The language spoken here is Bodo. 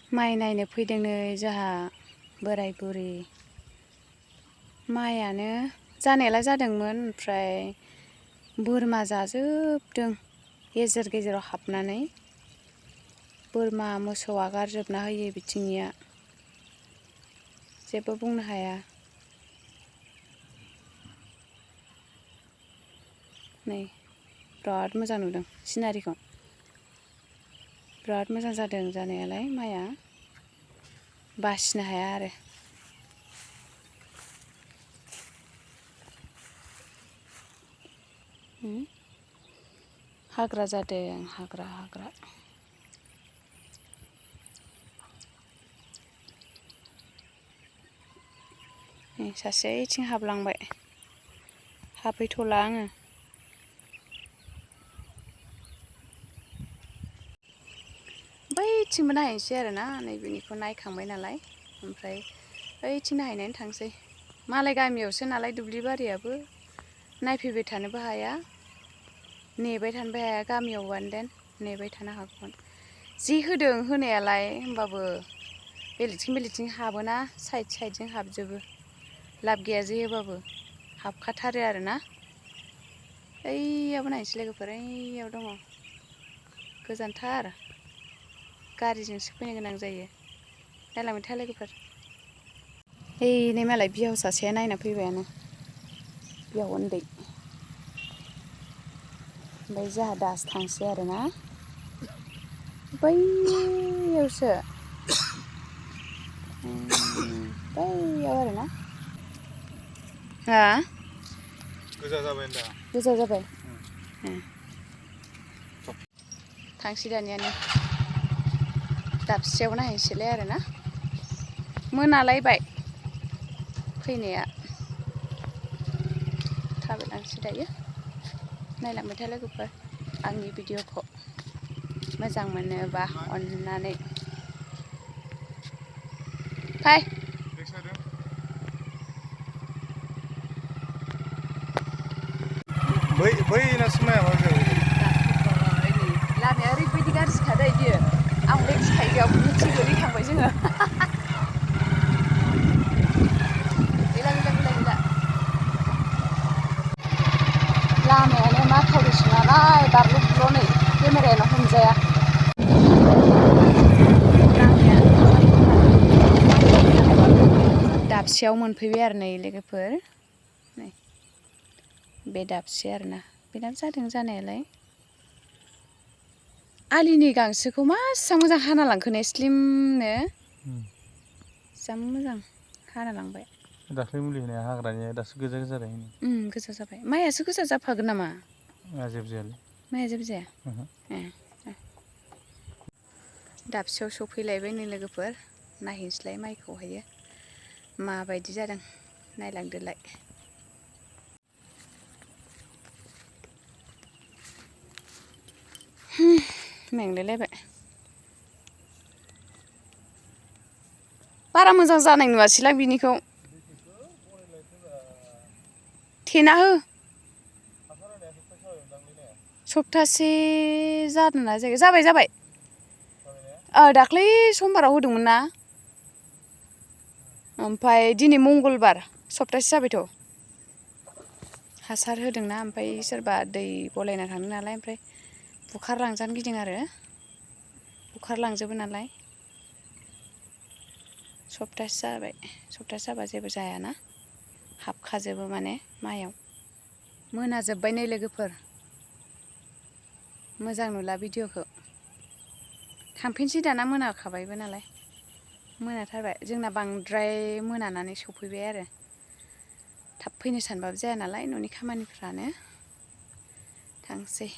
माइ नायनो फैदों नै जोंहा बोराय बुरि। माइयानो जानायालाय जादोंमोन, ओमफ्राय बोरमा जाजोबदों गेजेर गेजेराव हाबनानै। बोरमा मोसौ आगारजोबना होयो बिथिंनिया, जेबो बुंनो हाया। नै बिराद मोजां नुदों सिनारिखौ। बिराद मोजां जादों जानायालाय माइआ, बासिनो हाया आरो। हाग्रा जादों, हाग्रा हाग्रा। सासे इथिं हाबलांबाय, हाबहैथ'ला आङो। बैथिंबो नायहैनोसै आरोना, नैबेनिखौ नायखांबाय नालाय, ओमफ्राय ओइथिं नायहैनानै थांसै। मालाय गामियावसो नालाय दुब्लि बारियाबो, नायफैबाय थानोबो हाया, नेबाय थानोबो हाया। गामियावबानो देन नेबाय थानो हागौमोन। जि होदों होनायालाय, होमबाबो बेलेगथिं बेलेगथिं हाबोना, साइड साइडजों हाबजोबो। लाब गैया जे होबाबो, हाबखाथारो आरोना। ओइयावबो नायनोसै लोगोफोर, ओइयाव दङ, गोजानथार। गारिजोंसो फैनो गोनां जायो। नायलांबाय था लोगोफोर। नै मालाय बिहाव सासेया नायना फैबायानो, बिहाव उन्दै। ओमफ्राय जोंहा दासो थांसै आरोना, बैयावसो बैयाव आरोना। हा? गोजा जाबाय दा? गोजा जाबाय। थांसै दानियानो, दाबसेयाव नायहैनोसैलाय आरोना। मोनालायबाय फैनाया। थाबायलांसै दायो। नायलांबाय था लोगोफोर आंनि भिडिअखौ। मोजां मोनोबा अननानै फाय। बै नासो माया मा जाबाय? लामाया ओरैबायदि गाज्रिखा दै बियो। आं हले गिखायो बिथिं गोलैखांबाय जोङो। गैला गैला गैला गैला। लामायानो माथावरिसो नालाय, बारल' बुरल' नै केमेरायानो हमजाया। दाबसेयाव मोनफैबाय आरो नै लोगोफोर, नै बे दाबसे आरोना। बेनाबो जादों जानायालाय। आलिनि गांसोखौ मा एसेबां मोजां हाना लांखो ने स्लिमनो। जा मोजां हाना लांबाय। दाख्लै मुलि होनाया हाग्रानिया दासो गोजा गोजा जादों। गोजा जाबाय। माइआसो गोजा जाफागोन नामा? माइआ जेबो जायालै। माइआ जेबो जाया? दाबसेयाव सफैलायबाय नै लोगोफोर, नायहैनोसैलाय माइखौहायो। माबायदि जादों नायलांदोलाय। मेंलायलायबाय। बारा मोजां जानाय नुवासैलां बिनिखौ। थेना हो। सप्तासे जादों ना जायाखै? जाबाय जाबाय। दाख्लै समबाराव होदोंमोन ना। ओमफ्राय दिनै मंगलबार, सप्तासे जाबायथ'। हासार होदोंना, ओमफ्राय सोरबा दै बलायना थांदों नालाय, ओमफ्राय बुखारलांजानो गिदों आरो। बुखारलांजोबो नालाय। सप्तासे जाबाय। सप्तासे जाबा जेबो जायाना, हाबखाजोबो माने माइयाव। मोनाजोब्बाय नै लोगोफोर। मोजां नुला भिडिअखौ। थांफिनसै दाना, मोनाखाबायबो नालाय। मोनाथारबाय। जोंना बांद्राय मोनानानै सफैबाय आरो। थाब फैनो सानबाबो जाया नालाय, न'नि खामानिफ्रानो। थांसै।